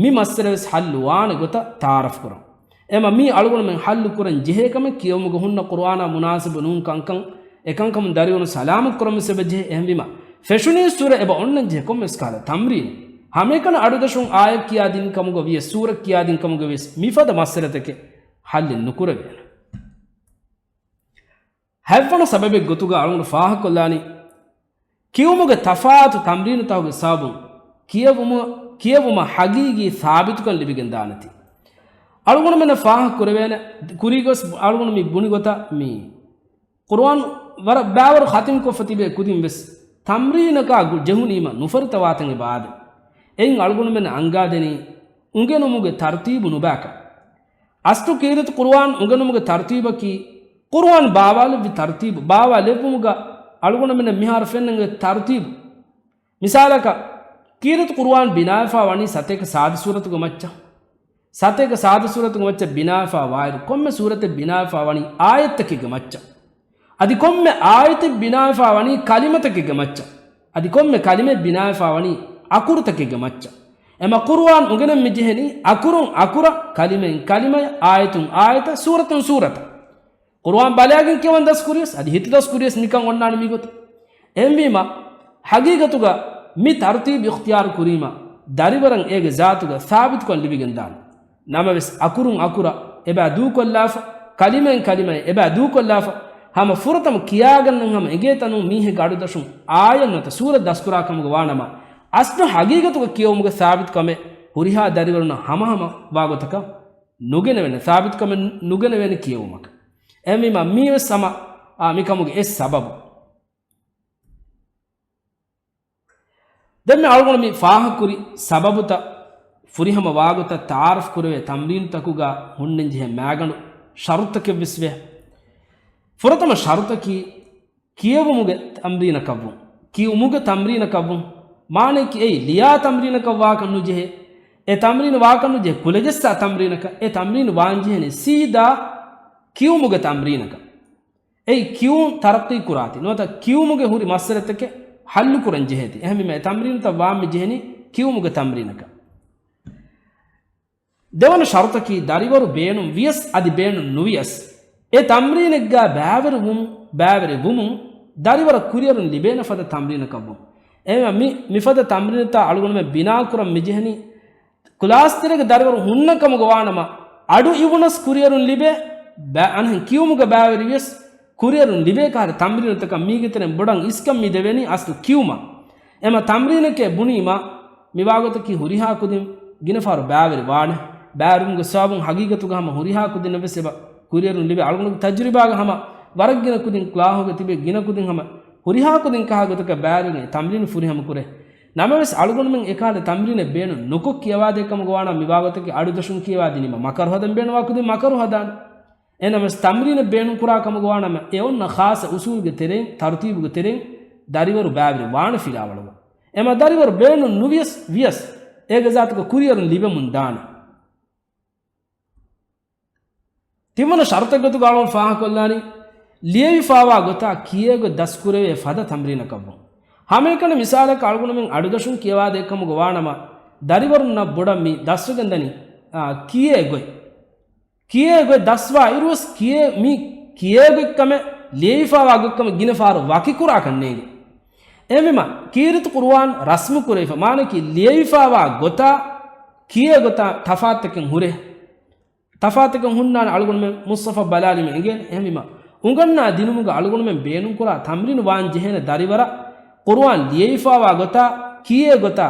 މި މައްސަލަ ވެސް ޙައްލު ވާނެ ގޮތަށް ތަޢާރަފް ކުރަން. އެމަ މީ އަޅުގަނޑުމެން ޙައްލު ކުރަން ޖެހޭ ކަމެއް ކިޔެވުމުގަ ހުންނަ ޤުރުއާނާ މުނާސިބު ނޫން ކަންކަން އެކަންކަމުން ދަރިވަރުން ސަލާމަތް ކުރަން ވެސް އެބަ ޖެހޭ. އެހެންވީމަ، ފެށުނީ ސޫރަ އެބަ އޮންނަން ޖެހޭ ކޮންމެސް ކަހަލަ ތަމްރީނެއް. ހަމައެކަނި އަޑުދަށުން އާޔަތް ކިޔާދިން ކަމުގަ ވިޔަސް، ސޫރަ ކިޔާދިން ކަމުގަ ވިޔަސް، މިފަދަ މައްސަލަތަކެއް ޙައްލެއް ނުކުރެވޭނެ. ހަތްވަނަ ސަބަބެއް ގޮތުގަ އަޅުގަނޑު ފާހަގަކޮށްލާނީ، ކިޔުމުގެ ތަފާތު ތަމްރީނުތަކުގެ ސަބަބުން ކިޔެވުމު-، ކިޔެވުމަށް ޙަޤީޤީ ސާބިތުކަން ލިބިގެން ދާނެތީ. އަޅުގަނޑުމެންނަށް ފާހަގަ ކުރެވޭނެ، ކުރީގޮސް އަޅުގަނޑު މި ބުނި ގޮތަށް މި ޤުރުއާން ވަރަށް ބައިވަރު ޚަތިމްކޮށްފަ ތިބޭ ކުދިން ވެސް ތަމްރީނަކާ ގު-، ޖެހުނީމަ ނުފަރިތަވާތަން އެބަ އާދޭ. އެއިން އަޅުގަނޑުމެން އަންގާދެނީ އުނގެނުމުގެ ތަރުތީބު ނުބައިކަން. އަސްލު ކީރިތި ޤުރުއާން އުނގެނުމުގެ ތަރުތީބަކީ، ޤުރުއާން ބާވާލެއްވި ތަރުތީބު، ބާވާލެއްވުމުގަ އަޅުގަނޑުމެންނަށް މިހާރު ފެންނަން އޮތް ތަރުތީބު. މިސާލަކަށް، ކީރިތި ޤުރުއާން ބިނާވެފާ ވަނީ ސަތޭކަ ސާދަ ސޫރަތުގެ މައްޗަށް. ސަތޭކަ ސާދަ ސޫރަތުގެ މައްޗަށް ބިނާވެފާ ވާއިރު، ކޮންމެ ސޫރަތެއް ބިނާވެފާ ވަނީ އާޔަތްތަކެއްގެ މައްޗަށް. އަދި ކޮންމެ އާޔަތެއް ބިނާވެފާ ވަނީ ކަލިމަތަކެއްގެ މައްޗަށް. އަދި ކޮންމެ ކަލިމައެއް ބިނާވެފާ ވަނީ އަކުރުތަކެއްގެ މައްޗަށް. އެމަ ޤުރުއާން އުނގެނެން މި ޖެހެނީ އަކުރުން އަކުރަށް، ކަލިމައިން ކަލިމަޔަށް، އާޔަތުން އާޔަތަށް، ސޫރަތުން ސޫރަތަށް. ޤުރުއާން ބަލާގެން ކިޔަވަން ދަސްކުރިޔަސް، އަދި ހިތުދަސްކުރިޔަސް މިކަން އޮންނާނެ މިގޮތަށް. އެހެންވީމަ، ޙަޤީޤަތުގަ މި ތަރުތީބު އިޚްތިޔާރު ކުރީމަ، ދަރިވަރަށް އޭގެ ޒާތުގަ ސާބިތުކަން ލިބިގެންދާނެ. ނަމަވެސް، އަކުރުން އަކުރަށް އެބަ ދޫކޮށްލާފަ، ކަލިމައިން ކަލިމަޔަށް އެބަ ދޫކޮށްލާފަ، ހަމަ ފުރަތަމަ ކިޔާގަންނަން ހަމަ އެނގޭތަނުން މީހެއްގެ އަޑުދަށުން އާޔަތް ނުވަތަ ސޫރަތް ދަސްކުރާ ކަމުގަ ވާނަމަ، އަސްލު ޙަޤީޤަތުގަ ކިޔެވުމުގެ ސާބިތުކަމެއް ހުރިހާ ދަރިވަރުންނަށް ހަމަހަމަ ވާގޮތަކަށް ނުގެނެވޭނެ، ސާބިތުކަމެއް ނުގެނެވޭނެ ކިޔެވުމަކަށް. އެހެންވީމަ، މީވެސް ހަމަ، އާ، މިކަމުގެ އެއް ސަބަބު. ދެންމެ އަޅުގަނޑު މި ފާހަގަކުރި ސަބަބުތައް ފުރިހަމަ ވާގޮތަށް ތަޢާރަފް ކުރެވޭ ތަމްރީނުތަކުގަ ހުންނަންޖެހޭ މައިގަނޑު ޝަރުތަކެއްވެސް ވޭ. ފުރަތަމަ ޝަރުތަކީ ކިޔެވުމުގެ ތަމްރީނަކަށްވުން. ކިޔުމުގެ ތަމްރީނަކަށްވުން. މާނައަކީ އެއީ ލިޔާ ތަމްރީނަކަށް ވާކަށް ނުޖެހޭ. އެ ތަމްރީނު ވާކަށް ނުޖެހޭ ކުލަޖައްސާ ތަމްރީނަކަށް. އެ ތަމްރީނު ވާންޖެހޭނީ ސީދާ ކިޔުމުގެ ތަމްރީނަކަށް. އެއީ ކިޔުން ތަރައްޤީ ކުރާތި ނުވަތަ ކިޔުމުގެ ހުރި މައްސަލަތަކެއް ޙައްލު ކުރަން ޖެހޭތި. އެހެންވީމަ އެ ތަމްރީނުތައް ވާން މި ޖެހެނީ ކިޔުމުގެ ތަމްރީނަކަށް. ދެވަނަ ޝަރުތަކީ ދަރިވަރު ބޭނުން ވިޔަސް އަދި ބޭނުން ނުވިޔަސް، އެ ތަމްރީނެއްގަ ބައިވެރިވުމުން، ބައިވެރިވުމުން ދަރިވަރަށް ކުރިއަރުން ލިބޭނެ ފަދަ ތަމްރީނަކަށްވުން. އެހެންވެ މި، މިފަދަ ތަމްރީނުތައް އަޅުގަނޑުމެން ބިނާކުރަން މިޖެހެނީ، ކްލާސް ތެރޭގެ ދަރިވަރު ހުންނަ ކަމުގަ ވާނަމަ، އަޑު އިވުނަސް ކުރިއަރުން ލިބޭ، ބަ-، އަންހެން ކިޔުމުގަ ބައިވެރިވިޔަސް ކުރިއަރުން ލިބޭ ކަހަލަ ތަމްރީނުތަކަށް މީގެ ތެރެއިން ބޮޑަށް އިސްކަން މި ދެވެނީ އަސްލު ކިޔުމަށް. އެމަ ތަމްރީނެކޭ ބުނީމަ، މިވާގޮތަކީ ހުރިހާ ކުދިން ގިނަ ފަހަރު ބައިވެރި ވާނެ. ބައިވެރިވުމުގެ ސަބަބުން ހަގީގަތުގަ ހަމަ ހުރިހާ ކުދިންނަށް ވެސް އެބަ ކުރިއެރުން ލިބޭ. އަޅުގަނޑުގެ ތަޖުރިބާގަ ހަމަ ވަރަށް ގިނަ ކުދިން ކްލާހުގަ ތިބޭ ގިނަ ކުދިން ހަމަ ހުރިހާ ކުދިން ކަހާ ގޮތަކަށް ބައިވެރިވެގެން ތަމްރީނު ފުރިހަމަ ކުރޭ. ނަމަވެސް އަޅުގަނޑުމެން އެކަހަލަ ތަމްރީނެއް ބޭނުން ނުކޮށް ކިޔަވާދޭ ކަމުގަ ވާނަމަ މިވާގޮތަކީ އަޑުދަށުން ކިޔަވާދިނީމަ މަކަރު ހަދަން ބޭނުންވާ ކުދިން މަކަރު ހަދާނެ. އެނަމަވެސް ތަމްރީނެއް ބޭނުންކުރާ ކަމުގަ ވާނަމަ، އެ އޮންނަ ޚާއްޞަ އުސޫލުގެ ތެރެއިން، ތަރުތީބުގެ ތެރެއިން ދަރިވަރު ބައިވެރި ވާނެ ފިލާވަޅުގަ. އެމަ ދަރިވަރު ބޭނުން ނުވިޔަސް ވިޔަސް، އޭގެ ޒާތުގަ ކުރިއަރުން ލިބެމުން ދާނެ. ތިންވަނަ ޝަރުތެއް ގޮތުގަ އަޅުގަނޑު ފާހަގަކޮށްލާނީ، ލިޔެވިފާވާ ގޮތާ ކިޔޭގޮތް ދަސްކުރެވޭ ފަދަ ތަމްރީނަކަށްވުން. ހަމައެކަނި މިސާލަކަށް އަޅުގަނޑުމެން އަޑުދަށުން ކިޔަވާދޭ ކަމުގަ ވާނަމަ، ދަރިވަރުންނަށް ބޮޑަށް މި ދަސްވެގެންދަނީ، އާ، ކިޔޭގޮތް. ކިޔޭގޮތް ދަސްވާ އިރުވެސް ކިޔޭ، މި ކިޔޭގޮތްކަމެއް ލިޔެވިފާވާ ގޮތްކަމެއް ގިނަ ފަހަރު ވަކިކުރާކަށް ނޭނގެ. އެހެންވީމަ، ކީރިތި ޤުރުއާން ރަސްމު ކުރެވިފަ، މާނައަކީ ލިޔެވިފާވާ ގޮތާ ކިޔޭގޮތާ ތަފާތުތަކެއް ހުރޭ. ތަފާތުތަކެއް ހުންނާނެ އަޅުގަނޑުމެން މުޞްޙަފަށް ބަލާލީމަ އެނގޭނެ. އެހެންވީމަ، އުނގަންނާ ދިނުމުގަ އަޅުގަނޑުމެން ބޭނުންކުރާ ތަމްރީނު ވާން ޖެހޭނެ ދަރިވަރަށް ޤުރުއާން ލިޔެވިފާވާ ގޮތާ، ކިޔޭ ގޮތާ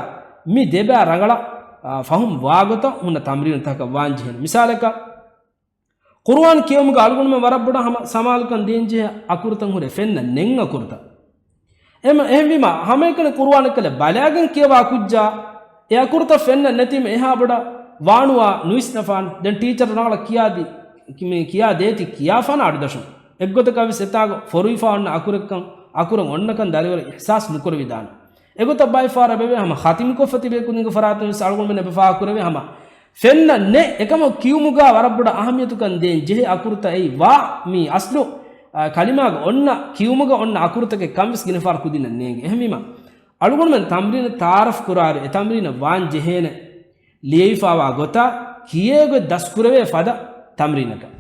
މި ދެބައި ރަނގަޅަށް، އާ، ފަހުމް ވާ ގޮތަށް ހުންނަ ތަމްރީނުތަކަށް ވާން ޖެހޭނެ. މިސާލަކަށް، ޤުރުއާން ކިޔެވުމުގަ އަޅުގަނޑުމެން ވަރަށް ބޮޑަށް ހަމަ ސަމާލުކަން ދޭންޖެހޭ އަކުރުތައް ހުރޭ ފެންނަ ނެތް އަކުރުތައް. އެމަ-، އެހެންވީމަ، ހަމައެކަނި ޤުރުއާނެއްކަލަ ބަލާގެން ކިޔަވާ ކުއްޖާ، އެ އަކުރުތައް ފެންނަ ނެތީމަ އެހާ ބޮޑަށް ވާނުވާ ނުވިސްނަފާނެ. ދެން ޓީޗަރު ރަނގަޅަށް ކިޔާދީ، މި ކިޔާ ދޭތި ކިޔާފާނަ އަޑުދަށުން. އެއްގޮތަކަށް ވެސް އެތާގަ ފޮރުވިފާ އޮންނަ އަކުރެއްކަން، އަކުރެއް އޮންނަކަން ދަރިވަރު އިޙްސާސް ނުކުރެވިދާނެ. އެގޮތަށް ބައެއް ފަހަރަށް އެބަވޭ ހަމަ ޚަތިމްކޮށްފަ ތިބޭ ކުދިންގެ ފަރާތުން ވެސް އަޅުގަނޑުމެން އެބަ ފާހަގަކުރެވޭ ހަމަ ފެންނަ ނެ އެކަމަކު ކިޔުމުގަ ވަރަށް ބޮޑަށް އަހައްމިޔަތުކަން ދޭން ޖެހޭ އަކުރުތައް އެއީ ވާ މި އަސްލު، އާ، ކަލިމާގަ އޮންނަ ކިޔުމުގަ އޮންނަ އަކުރުތަކެއް ކަން ވެސް ގިނަ ފަހަރު ކުދިންނަށް ނޭނގެ. އެހެންވީމަ، އަޅުގަނޑުމެން ތަމްރީނަށް ތައާރަފް ކުރާއިރު އެ ތަމްރީނަށް ވާން ޖެހޭނެ ލިޔެވިފާވާ ގޮތާ ކިޔޭ ގޮތް ދަސްކުރެވޭ ފަދަ ތަމްރީނަކަށް.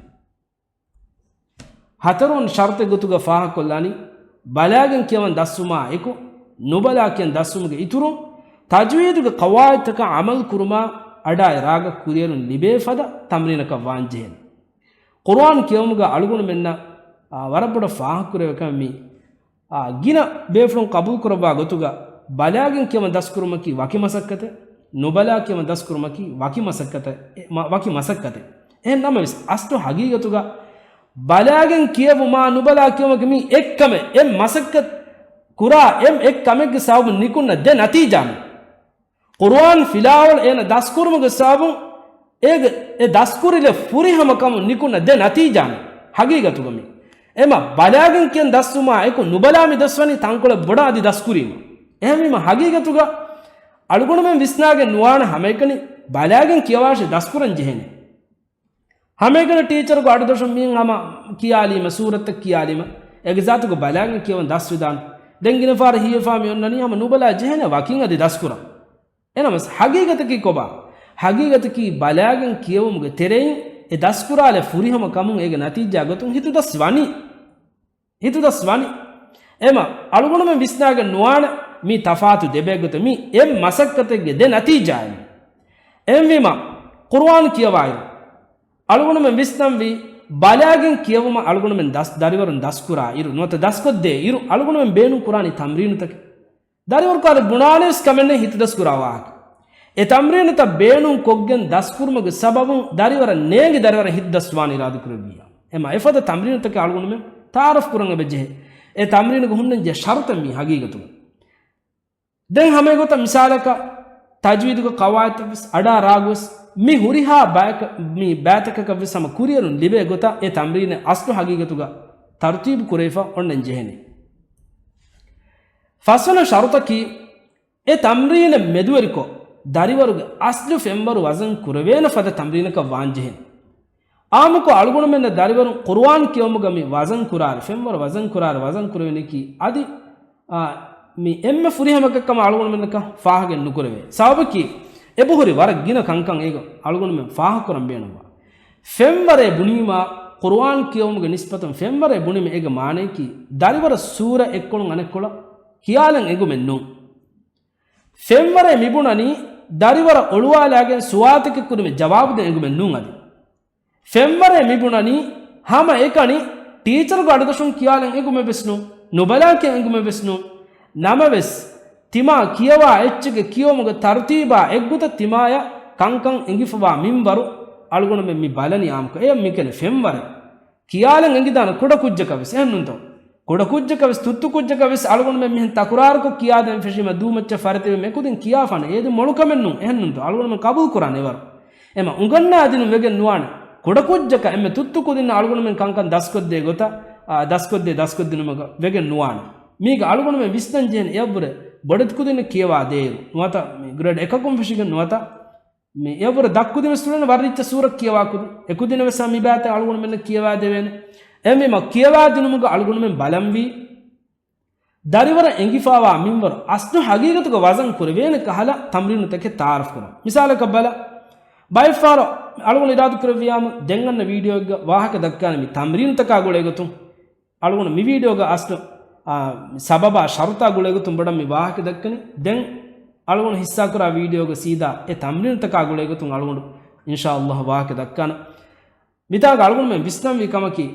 ހަތަރުވަނަ ޝަރުތެއް ގޮތުގަ ފާހަގަކޮށްލާނީ، ބަލާގެން ކިޔަވަން ދަސްވުމާ އެކު، ނުބަލާ ކިޔަން ދަސްވުމުގެ އިތުރުން، ތަޖްވީދުގެ ޤަވާޢިދުތަކަށް ޢަމަލު ކުރުމާ އަޑާއި ރާގަށް ކުރިއެރުން ލިބޭ ފަދަ ތަމްރީނަކަށް ވާންޖެހޭނެ. ޤުރުއާން ކިޔެވުމުގަ އަޅުގަނޑުމެންނަށް، އާ، ވަރަށް ބޮޑަށް ފާހަގަކުރެވޭ ކަމެއް މީ. އާ، ގިނަ ބޭފުޅުން ޤަބޫލުކުރައްވާ ގޮތުގަ، ބަލާގެން ކިޔަވަން ދަސްކުރުމަކީ ވަކި މަސައްކަތެއް، ނުބަލާ ކިޔަވަން ދަސްކުރުމަކީ ވަކި މަސައްކަތެއް، އެ، މަ-، ވަކި މަސައްކަތެއް. އެހެން ނަމަވެސް، އަސްލު ހަގީގަތުގަ ބަލާގެން ކިޔެވުމާ ނުބަލާ ކިޔެވުމަކީ މީ އެއްކަމެއް، އެއް މަސައްކަތް ކުރާ އެއް، އެއް ކަމެއްގެ ސަބަބުން ނިކުންނަ ދެ ނަތީޖާ މީ. ޤުރުއާން ފިލާވަޅު އޭނަ ދަސްކުރުމުގެ ސަބަބުން އޭގެ އެ ދަސްކުރިލެއް ފުރިހަމަ ކަމުން ނިކުންނަ ދެ ނަތީޖާ މީ ހަގީގަތުގަ މީ. އެމަ ބަލާގެން ކިޔަން ދަސްވުމާ އެކު ނުބަލާ މި ދަސްވަނީ ތަންކޮޅެއް ބޮޑަށް އަދި ދަސްކުރީމަ. އެހެންވީމަ ހަގީގަތުގަ އަޅުގަނޑުމެން ވިސްނާގެން ނުވާނެ ހަމައެކަނި ބަލާގެން ކިޔަވާށޭ ދަސްކުރަން ޖެހޭނެ. ހަމައެކަނި ޓީޗަރުގެ އަޑުދޮށުން މީން ހަމަ ކިޔާލީމަ، ސޫރަތްތައް ކިޔާލީމަ، އޭގެ ޒާތުގަ ބަލާގެން ކިޔަވަން ދަސްވެދާނެ. ދެން ގިނަ ފަހަރަށް ހީވެފާ މި އޮންނަނީ ހަމަ ނުބަލާ ޖެހޭނެ ވަކިން އަދި ދަސްކުރަން. އެނަމަސް ހަގީގަތަކީ ކޮބާ؟ ހަގީގަތަކީ ބަލާގެން ކިޔެވުމުގެ ތެރެއިން އެ ދަސްކުރާލެއް ފުރިހަމަ ކަމުން އޭގެ ނަތީޖާ ގޮތުން ހިތުދަސް ވަނީ. ހިތުދަސް ވަނީ. އެމަ އަޅުގަނޑުމެން ވިސްނާގެން ނުވާނެ މީ ތަފާތު ދެބޭ ގޮތެއް، މީ އެއް މަސައްކަތެއްގެ ދެ ނަތީޖާއެއް. އެހެންވީމަ، ޤުރުއާން ކިޔަވާއިރު އަޅުގަނޑުމެން ވިސްނަންވީ، ބަލާގެން ކިޔެވުމަށް އަޅުގަނޑުމެން ދަސް، ދަރިވަރުން ދަސްކުރާ އިރު، ނުވަތަ ދަސްކޮށްދޭ އިރު، އަޅުގަނޑުމެން ބޭނުން ކުރާނީ ތަމްރީނުތަކެއް. ދަރިވަރު ކާލެ ބުނާނެވެސް ކަމެއް ނެތް ހިތުދަސްކުރާ ވާހަކަ. އެ ތަމްރީނުތައް ބޭނުން ކޮށްގެން ދަސްކުރުމުގެ ސަބަބުން ދަރިވަރަށް ނޭނގި ދަރިވަރަށް ހިތުދަސްވާން އިރާދަކުރެއްވިއްޔާ. އެމަ އެފަދަ ތަމްރީނުތަކެއް އަޅުގަނޑުމެން ތައާރަފް ކުރަން އެބަޖެހޭ. އެ ތަމްރީނުގަ ހުންނަންޖެހޭ ޝަރުތެއް މީ ހަގީގަތުގަ. ދެން ހަމައެގޮތަށް މިސާލަކަށް، ތަޖްވީދުގެ ޤަވާޢިދުތައްވެސް އަޑާ ރާގުވެސް މި ހުރިހާ ބަޔަކަށް، މި ބައިތަކަކަށްވެސް ހަމަ ކުރިއެރުން ލިބޭ ގޮތަށް އެ ތަމްރީނެއް އަސްލު ހަގީގަތުގަ ތަރުތީބު ކުރެވިފަ އޮންނަން ޖެހެނީ. ފަސްވަނަ ޝަރުތަކީ، އެ ތަމްރީނެއް މެދުވެރިކޮށް، ދަރިވަރުގެ އަސްލު ފެންވަރު ވަޒަން ކުރެވޭނެ ފަދަ ތަމްރީނަކަށް ވާންޖެހޭނެ. އާއްމުކޮށް އަޅުގަނޑުމެންނަށް ދަރިވަރުން ޤުރުއާން ކިޔެވުމުގަ މި ވަޒަން ކުރާއިރު، ފެންވަރު ވަޒަން ކުރާއިރު، ވަޒަން ކުރެވެނީކީ އަދި، އާ، މި އެންމެ ފުރިހަމަކަށް ކަމަށް އަޅުގަނޑުމެންނަކަށް ފާހަގަ ނުކުރެވޭ. ސަބަބަކީ، އެބަހުރި ވަރަށް ގިނަ ކަންކަން އޭގަ އަޅުގަނޑުމެން ފާހަގަކުރަން ބޭނުންވާ. ފެންވަރޭ ބުނީމާ، ޤުރުއާން ކިޔެވުމުގެ ނިސްބަތުން ފެންވަރޭ ބުނީމަ އޭގެ މާނަޔަކީ، ދަރިވަރަށް ސޫރަ އެއްކޮޅުން އަނެއްކޮޅަށް ކިޔާލަން އެނގުމެއް ނޫން. ފެންވަރޭ މިބުނަނީ، ދަރިވަރަށް އޮޅުވާލާގެން ސުވާލުތަކެއް ކުރުމެއް ޖަވާބުދޭ އެނގުމެއް ނޫން އަދި. ފެންވަރޭ މިބުނަނީ، ހަމަ އެކަނި ޓީޗަރުގެ އަޑުދޮށުން ކިޔާލަން އެނގުމެއް ވެސް ނޫން، ނުބަލާކިޔަން އެނގުމެއް ވެސް ނޫން. ނަމަވެސް، ތިމާ ކިޔަވާ އެއްޗެއްގެ ކިޔެވުމުގެ ތަރުތީބާ އެއްގޮތަށް ތިމާޔަށް ކަންކަން އެނގިފަވާ މިންވަރު އަޅުގަނޑުމެން މި ބަލަނީ އާއްމުކޮށް. އެޔަށް މިކަނެ ފެންވަރޭ. ކިޔާލަން އެނގިދާނެ ކުޑަކުއްޖަކަށް ވެސް، އެހެންނޫންތޯ؟ ކުޑަކުއްޖަކަށް ވެސް، ތުއްތު ކުއްޖަކަށް ވެސް އަޅުގަނޑުމެން މިހެން ތަކުރާރުކޮށް ކިޔާދޭން ފެށީމަ ދޫމައްޗަށް ފަރިތިވީމަ އެކުދިން ކިޔާފާނެ. އޭދެ މޮޅު ކަމެއް ނޫން، އެހެންނޫންތޯ؟ އަޅުގަނޑުމެން ޤަބޫލު ކުރާނެ އެވަރު. އެމަ އުނގަންނާދިނުން ވެގެން ނުވާނެ. ކުޑަކުއްޖަކަށް އެންމެ ތުއްތު ކުދިންނަށް އަޅުގަނޑުމެން ކަންކަން ދަސްކޮށްދޭ ގޮތަށް، އާ، ދަސްކޮށްދޭ ދަސްކޮށްދިނުމަކަށް ވެގެން ނުވާނެ. މީގަ އަޅުގަނޑުމެން ވިސްނަން ޖެހެން އެއަށްވުރެ ބޮޑެތި ކުދިންނަށް ކިޔަވާ ދޭއިރު. ނުވަތަ މި ގްރޭޑް އެކަކުން ފެށިގެން ނުވަތަ މި އެއަށްވުރެ ދަށްކުދިން ވެސް ތުޅެން ވަރަށް ރީއްޗަށް ސޫރަ ކިޔަވާ ކުދިން. އެކުދިންނަށް ވެސް މި ބައިތައް އަޅުގަނޑުމެންނަށް ކިޔަވާ ދެވޭނެ. އެހެންވީމަ ކިޔަވާ ދިނުމުގަ އަޅުގަނޑުމެން ބަލަންވީ، ދަރިވަރަށް އެނގިފާވާ މިންވަރު އަސްލު ހަގީގަތުގަ ވަޒަން ކުރެވޭނެ ކަހަލަ ތަމްރީނުތަކެއް ތައާރަފް ކުރަން. މިސާލަކަށް ބަލަ، ބައެއްފަހަރު އަޅުގަނޑު އިރާދަ ކުރެއްވިޔާމު ދެން އަންނަ ވީޑިއޯއެއްގަ ވާހަކަ ދައްކާނެ މި ތަމްރީނުތަކާ ގުޅޭގޮތުން. އަޅުގަނޑު މި ވީޑިއޯގަ އަސްލު، އާ، ސަބަބާ ޝަރުތާ ގުޅޭގޮތުން ބޮޑަށް މި ވާހަކަ ދައްކަނީ. ދެން އަޅުގަނޑު ހިއްސާކުރާ ވީޑިއޯގަ ސީދާ އެ ތަމްރީނުތަކާ ގުޅޭގޮތުން އަޅުގަނޑު އިންޝާﷲ ވާހަކަ ދައްކާނަން. މިތާގަ އަޅުގަނޑުމެން ވިސްނަންވީ ކަމަކީ،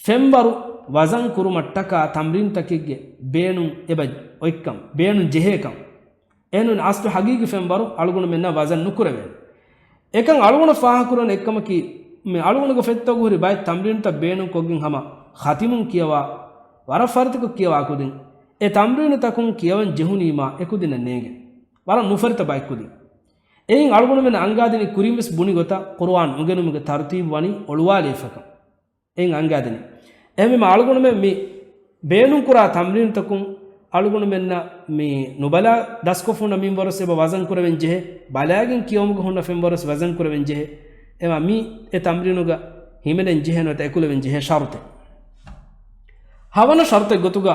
ފެންވަރު ވަޒަން ކުރުމަށްޓަކާ ތަމްރީނުތަކެއްގެ ބޭނުން އެބަ އޮތްކަން، ބޭނުން ޖެހޭކަން. އެހެންނޫން އަސްލު ހަގީގީ ފެންވަރު އަޅުގަނޑުމެންނަށް ވަޒަން ނުކުރެވޭނެ. އެކަން އަޅުގަނޑަށް ފާހަގަކުރަން އެއްކަމަކީ، މި އަޅުގަނޑުގެ ފެތުތަކު ހުރި ބައެއް ތަމްރީނުތައް ބޭނުން ކޮށްގެން ހަމަ ޚަތިމުން ކިޔަވާ، ވަރަށް ފަރިތަކޮށް ކިޔަވާ ކުދިން، އެ ތަމްރީނުތަކުން ކިޔަވަން ޖެހުނީމާ އެކުދިންނަށް ނޭނގެ. ވަރަށް ނުފަރިތަ ބައެއް ކުދިން. އެއިން އަޅުގަނޑުމެން އަންގާދިނީ ކުރިން ވެސް ބުނި ގޮތަށް ޤުރުއާން އުނގެނުމުގެ ތަރުތީބު ވަނީ އޮޅުވާލައިފަކަން. އެއިން އަންގާދިނީ. އެހެންވީމަ އަޅުގަނޑުމެން މި ބޭނުންކުރާ ތަމްރީނުތަކުން އަޅުގަނޑުމެންނަށް މި ނުބަލާ ދަސްކޮށްފަ ހުންނަ މިންވަރުވެސް އެބަ ވަޒަން ކުރެވެން ޖެހޭ. ބަލާގެން ކިޔަވުމުގަ ހުންނަ ފެންވަރުވެސް ވަޒަން ކުރެވެން ޖެހޭ. އެމަ މި އެ ތަމްރީނުގަ ހިމެނެން ޖެހޭ ނުވަތަ އެކުލެވެން ޖެހޭ ޝަރުތެއް. ހަވަނަ ޝަރުތެއް ގޮތުގަ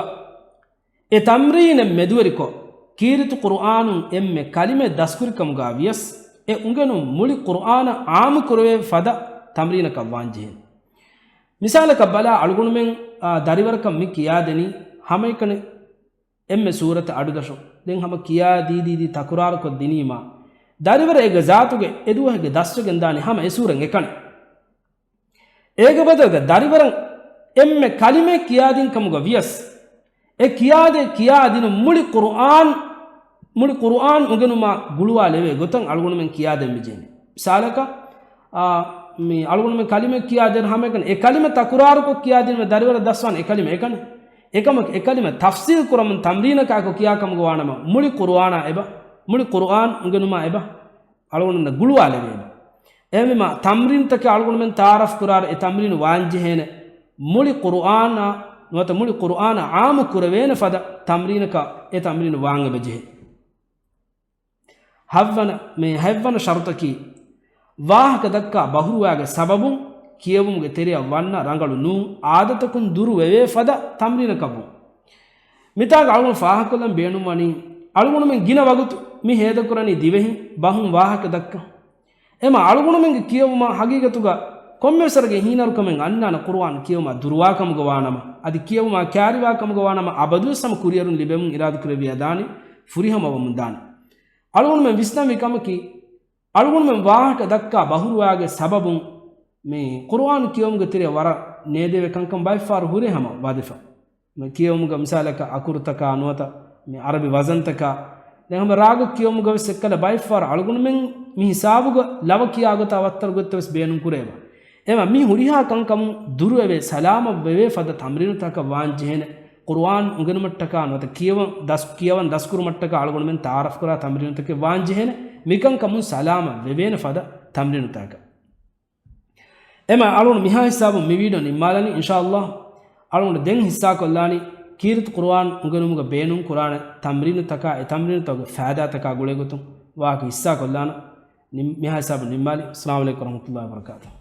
އެ ތަމްރީނެއް މެދުވެރިކޮށް، ކީރިތި ޤުރުއާނުން އެންމެ ކަލިމައެއް ދަސްކުރިކަމުގަ ވިޔަސް، އެ އުނގެނުން މުޅި ޤުރުއާނަށް ޢާއްމު ކުރެވޭ ފަދަ ތަމްރީނަކަށް ވާންޖެހޭ. މިސާލަކަށް ބަލާ، އަޅުގަނޑުމެން، އާ، ދަރިވަރަކަށް މި ކިޔާދެނީ ހަމައެކަނި އެންމެ ސޫރަތަށް އަޑުދަށުން. ދެން ހަމަ ކިޔާ ދީ ދީ ދީ ތަކުރާރުކޮށް ދިނީމާ، ދަރިވަރަށް އޭގެ ޒާތުގެ އެދުވަހެއްގެ ދަސްވެގެން ދާނީ ހަމަ އެ ސޫރަތް އެކަނި. އޭގެ ބަދަލުގަ ދަރިވަރަށް އެންމެ ކަލިމައެއް ކިޔާދިން ކަމުގަ ވިޔަސް، އެ ކިޔާދޭ ކިޔާދިނުން މުޅި ޤުރުއާން، މުޅި ޤުރުއާން އުނގެނުމާ ގުޅުވާލެވޭ ގޮތަށް އަޅުގަނޑުމެން ކިޔާދޭން މިޖެހެނީ. މިސާލަކަށް، އާ، މި އަޅުގަނޑުމެން ކަލިމަ ކިޔާދޭން ހަމައެކަނި އެ ކަލިމަ ތަކުރާރުކޮށް ކިޔާދިނުމަށް ދަރިވަރަށް ދަސްވާނެ އެ ކަލިމަ އެކަނި. އެކަމަކު އެ ކަލިމަ ތަފްސީލް ކުރަމުން ތަމްރީނަކާކޮށް ކިޔާ ކަމުގަ ވާނަމަ، މުޅި ޤުރުއާނާ އެބަ، މުޅި ޤުރުއާން އުނގެނުމާ އެބަ އަޅުގަނޑުމެންނަށް ގުޅުވާލެވޭ. އެހެންވީމާ، ތަމްރީނުތަކެއް އަޅުގަނޑުމެން ތަޢާރަފް ކުރާއިރު އެ ތަމްރީނު ވާންޖެހޭނެ، މުޅި ޤުރުއާނާ ނުވަތަ މުޅި ޤުރުއާނަށް ޢާއްމު ކުރެވޭނެ ފަދަ ތަމްރީނަކަށް އެ ތަމްރީނު ވާން އެބަޖެހޭ. ހައްވަނަ، މި ހައްވަނަ ޝަރުތަކީ، ވާހަކަ ދައްކާ ބަހުރުވާގެ ސަބަބުން ކިޔެވުމުގެ ތެރެއަށް ވަންނަ ރަނގަޅު ނޫން އާދަތަކުން ދުރު ވެވޭ ފަދަ ތަމްރީނަކަށް ވުން. މިތާގަ އަޅުގަނޑު ފާހަގަކޮށްލަން ބޭނުންވަނީ، އަޅުގަނޑުމެން ގިނަ ވަގުތު މި ހޭދަކުރަނީ ދިވެހިން ބަހުން ވާހަކަ ދައްކަން. އެމަ އަޅުގަނޑުމެންގެ ކިޔެވުމާ ހަގީގަތުގަ ކޮންމެވެސް ވަރެއްގެ ހީނަރުކަމެއް އަންނާނެ ޤުރުއާން ކިޔެވުމާ ދުރުވާ ކަމުގަ ވާނަމަ، އަދި ކިޔެވުމާ ކާރިވާ ކަމުގަ ވާނަމަ، އަބަދުވެސް ހަމަ ކުރިއެރުން ލިބެމުން އިރާދަކުރެއްވިއްޔާ ދާނީ ފުރިހަމަވަމުން ދާނެ. އަޅުގަނޑުމެން ވިސްނަންވީ ކަމަކީ، އަޅުގަނޑުމެން ވާހަކަ ދައްކާ ބަހުރުވާގެ ސަބަބުން މި ޤުރުއާން ކިޔެވުމުގެ ތެރެއަށް ވަރަށް ނޭދެވޭ ކަންކަން ބައެއްފަހަރު ހުރޭ ހަމަ ވަދެފަ. މި ކިޔެވުމުގަ މިސާލަކަށް އަކުރުތަކާ ނުވަތަ މި ޢަރަބި ވަޒަންތަކާ، ދެން ހަމަ ރާގަށް ކިޔެވުމުގަވެސް އެއްކަލަ ބައެއްފަހަރު އަޅުގަނޑުމެން މި ހިސާބުގަ ލަވަ ކިޔާ ގޮތާ ވައްތަރު ގޮތްތައްވެސް ބޭނުން ކުރޭބަ. އެމަ މި ހުރިހާ ކަންކަމުން ދުރުއެވޭ، ސަލާމަތް ވެވޭ ފަދަ ތަމްރީނުތަކަށް ވާން ޖެހޭނެ. ޤުރުއާން އުނގެނުމަށްޓަކާ ނުވަތަ ކިޔަވަން ދަސް، ކިޔަވަން ދަސްކުރުމަށްޓަކާ އަޅުގަނޑުމެން ތަޢާރަފްކުރާ ތަމްރީނުތަކެއް ވާން ޖެހޭނެ. މިކަންކަމުން ސަލާމަތް ވެވޭނެ ފަދަ ތަމްރީނުތަކަށް. އެމަ އަޅުގަނޑު މިހާ ހިސާބުން މި ވީޑިއޯ ނިންމާލަނީ، އިންޝާﷲ. އަޅުގަނޑު ދެން ހިއްސާކޮށްލާނީ ކީރިތި ޤުރުއާން އުނގެނުމުގަ ބޭނުން ކުރާނެ ތަމްރީނުތަކާ، އެ ތަމްރީނުތަކުގެ ފައިދާތަކާ ގުޅޭގޮތުން ވާހަކަ ހިއްސާކޮށްލާނަ. ނިން-، މިހާ ހިސާބުން ނިންމާލީ. އައްސަލާމު ޢަލައިކުމް ވަރަޙްމަތުﷲ ވަބަރަކާތުހު.